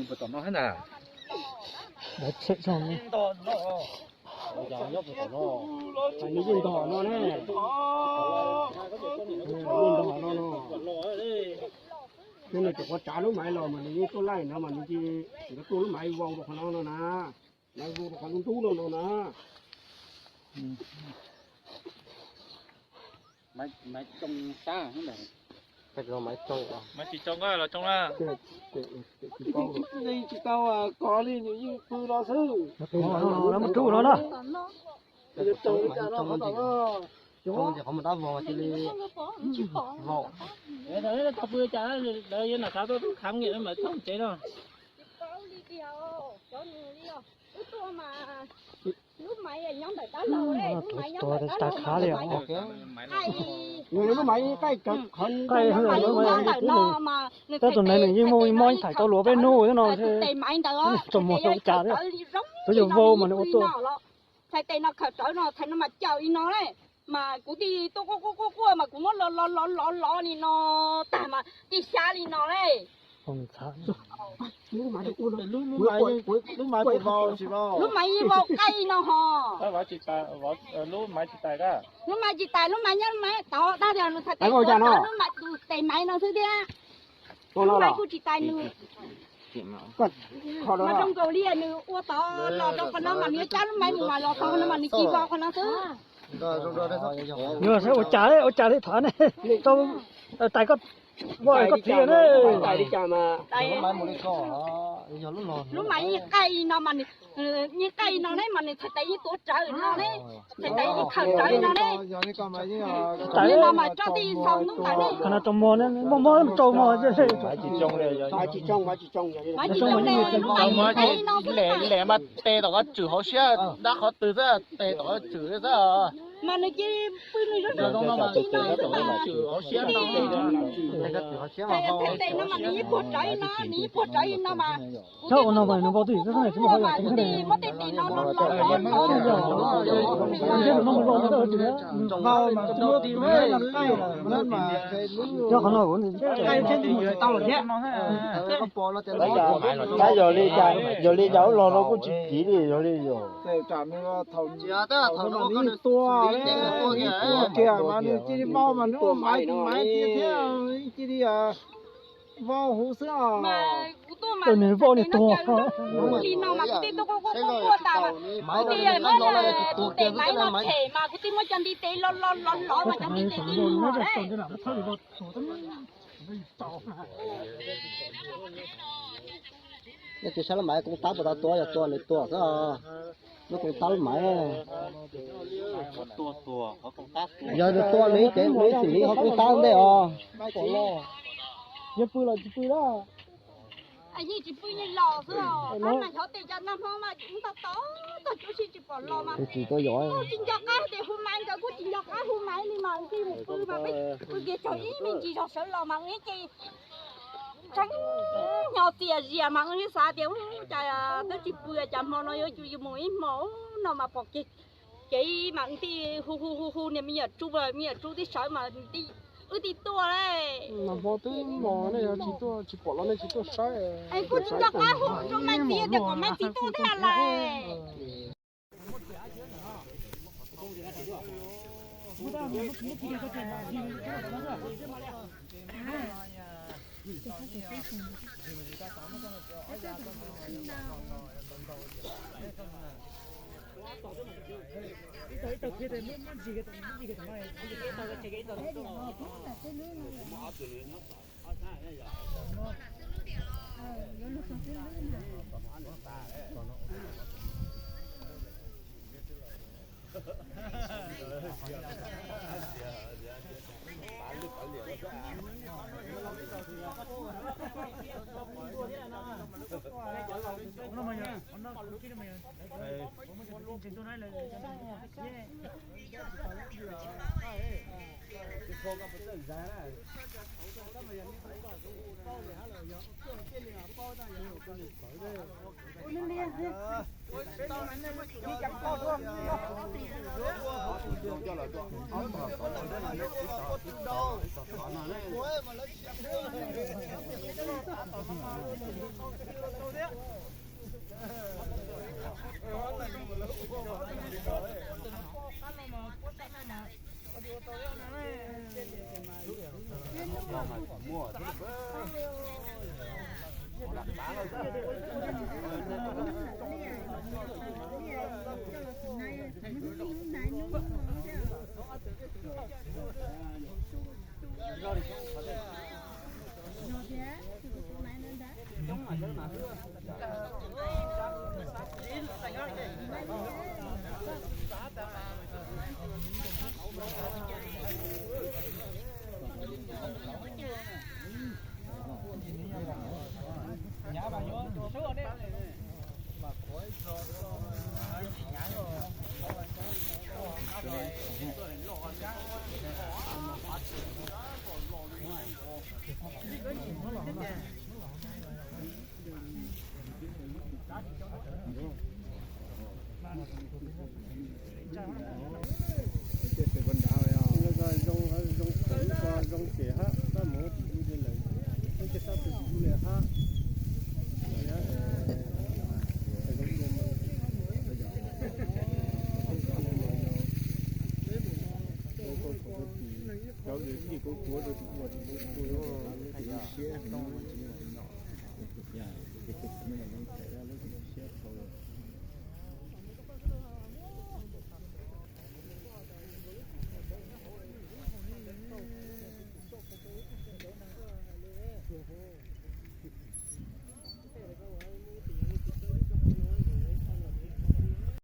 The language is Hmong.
Puas tom no thiab na? Nws yeej ntog no ne. Yeej ntog no no. Nws tus quav tsav lub maiv los mas nws yeej tuaj laij no mas nws cia li tuaj lub maiv vau rau qhov no no na. Maiv vau rau qhov ntub ntub no no na. Maiv tsoo sab. Maiv tsis tsoo los tsoo na. Tsis tau kov li, nws yeej pw no xwb. Lawv mus rub no na. Tsoo li cas no qhov tom no. Tsoo ces qhov mus dab vog cia li vau. Tau pw cas lawv yuav nram khav tuaj tub khav nyiam lawv mam thooj tsev no. Tus tus tas khav li os. Nws lub maiv qaij, qaij ntawm no mas tab tus neeg nws yeej muaj mob thaiv tau luag peb hnub thiab no. Tsom mos rau cas thiab. Twb yog vau mas nws ua tuaj. Txhais tes no khawm rawv no, txhais no mas caum li no ne. Mas kuv tij tuaj quaj quaj quaj quaj mas kuv muab los los los los los li no tag mas tij xyab li no ne. Lub maiv yeej vau qaij li no ho. Lub maiv tsis tais, lub maiv nyob lub maiv tod, tag tias nws txhais tes tuaj rawv lub maiv tus tes maiv no xwb thiab. Lub maiv kuj tsis tais nws. Mas zoo nkaus li nws ua tod los rau qhov no mas nws yuav cab lub maiv mus mas los tod no mas nws cia li vau qhov no xwb. Yog saib ua cas ua cas li thav ne, tau tais koj, vau koj txiv ne. Lub maiv yeej qaij li no mas, yeej qaij li no ne mas nws txhais tes yeej tuav rawv no ne, txhais tes yeej khawm rawv no ne. Li no mas tso tij xaus ntub ntawd ne. Qhov no rau mos ne, muaj mob rau mos. Mas tsis zoo ne, lub maiv yeej qaij li no xwb. Lem mas tes tom qab tswm hauv siab dab qhov twg xwb, tes tom qab tswm xwb. Mas nws cia li pw nws zoo zoo no mas tes tom qab tswm hauv siab no. Tes no mas nws yeej puag rawv li no, nws yeej puag rawv li no mas. Thaum ua no mas nws vau twj ywm xwb, kuv tij muab tej tes no no no no. Nws nyob qhov no, nws qaij thiab. Yog li cas, yog li cas ub los no kuj tsis kiv li, yog li yog. Tua kiag mas nws cia li vau mas nws ua maiv maiv cia thiab, cia li vau huv xwb os. Nws vau nws tuag. Li no mas kuv tij tuaj quaj quaj quaj tas mas kuv tij muab tus tes maiv no them mas kuv tij muab cov ntiv tes los los los los mas cov ntiv tes li no. Nej tus saib lub maiv koom tab puas tau tua, yog tua nws tuag xwb os. Lub koom tab lub maiv. Yog nws tua nws ib cev nws ib xim li ho koom tab ntej os. Yeej pw los tsis pw na. Yeej tsis pw yeej los xwb os. Mas xyov tes cas nag hmo mas ntog tod tog cuab si tsis pom los mas. Tus tsis tuaj yos. Kuj tsis nco qab tias hu maiv, nkawd kuj tsis nco qab hu maiv li mas cia mus pw mas peb pw kiag tsaug ib me ntsis zog sawv los mas ib ce tshee nyo txias zias mas wb xav tias ub cas twb tsis pw cas hmo no yuav mus ib hmo no mas pom kiag kev mas wb thiaj hu hu hu hu niag me nyuam tsu, me nyuam tsu tib sawv mas wb thiaj tuaj lauj. Mas hmo twb mos nej yog tsis tuaj tsis pom los nej tsis tuaj saib. Kuj tsis nco qab hu rau Maiv Txiv tias kom Maiv Txiv tuaj thiab lawm. Zoo, zoo, zoo ces hab, koj mus ua tus ub li lawm, ua ces sab tus ub li hab. Cov ua tus ub ua tus ub siab, siab tau.